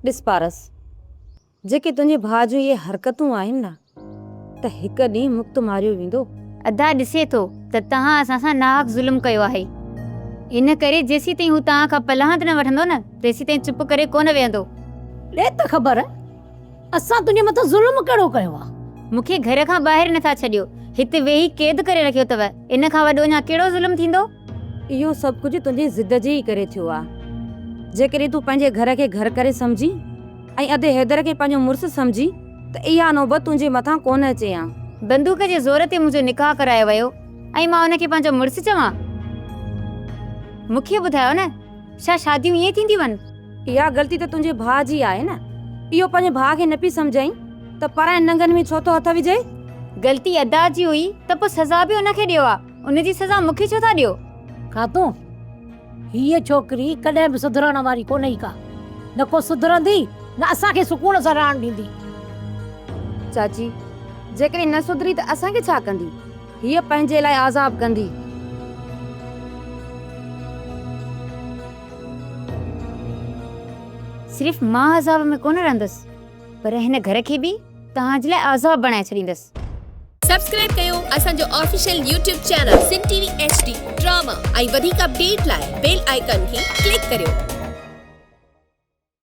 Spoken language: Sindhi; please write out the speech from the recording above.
ڏس پارس، جيڪي تنهنجي ڀاء جون اهي حرڪتون آهن نه ته هڪ ڏينهن مفت ماريو ويندو. ادا ڏسي ٿو ته توهان اسان سان ناحق ظلم ڪيو آهي. ان ڪري جيسيتائين هو توهان کان پلاند نه وٺندو نه تيسيتائين چپ ڪري ڪونه ويهندو. ڏي ته خبر اسان تنهنجي مٿان ظلم ڪهڙو ڪيو آ؟ مون کي گهر کان ٻاهر نه ٿا ڇڏيو، هت ويهي قيد ڪري رکيو اٿو، ان کان وڏو اڃا ڪهڙو ظلم ٿيندو؟ اهو سڀ ڪجهه تنهنجي ضد جي ئي ڪري ٿيو آ. جيڪڏهن تون پنهنجي گهر کي گهر ڪري سمجهين ۽ ادي حيدر کي پنهنجو مڙس سمجهين ته اها نوبت تنهنجي مٿان ڪونه اچي ها. بندوق جي زور تي منهنجو نڪاح ڪرايو ويو ۽ مان ان کي پنهنجو مڙس چوان؟ مون کي ٻڌايو نه، ڇا شاديون ائين ٿينديون آهن؟ اها غلطي ته تنهنجي ڀاء جي آهي نه. اهو پنهنجي ڀاء کي نه پئي سمجهائين ته پراين ننگن ۾ ڇو ٿو هٿ وجهي؟ غلطي ادا جي هئي ته پوء سزا به ان کي ڏيو ها، ان جي سزا مون کي ڇو ٿا ڏيو؟ خاتون، هيء ڇوڪري ڪڏهن به سڌرڻ واري ڪونهي ڪا. نه ڪو سڌرندي نه اسان کي سڪون سان رهڻ ڏيندي. چاچي، جيڪڏهن نه سڌري ته اسان کي ڇا ڪندي؟ هيء پنهنجي لاء عذاب ڪندي. صرف مان عذاب ۾ ڪونه رهندس پر هن گهر کي به توهان جي لاء عذاب بڻائي ڇڏيندس. سبسڪرائب ڪيو اسان جو official YouTube channel Sindh T V H D drama ۽ وڌيڪ اپڊيٽ لاء بيل آئيڪان کي ڪلڪ ڪريو.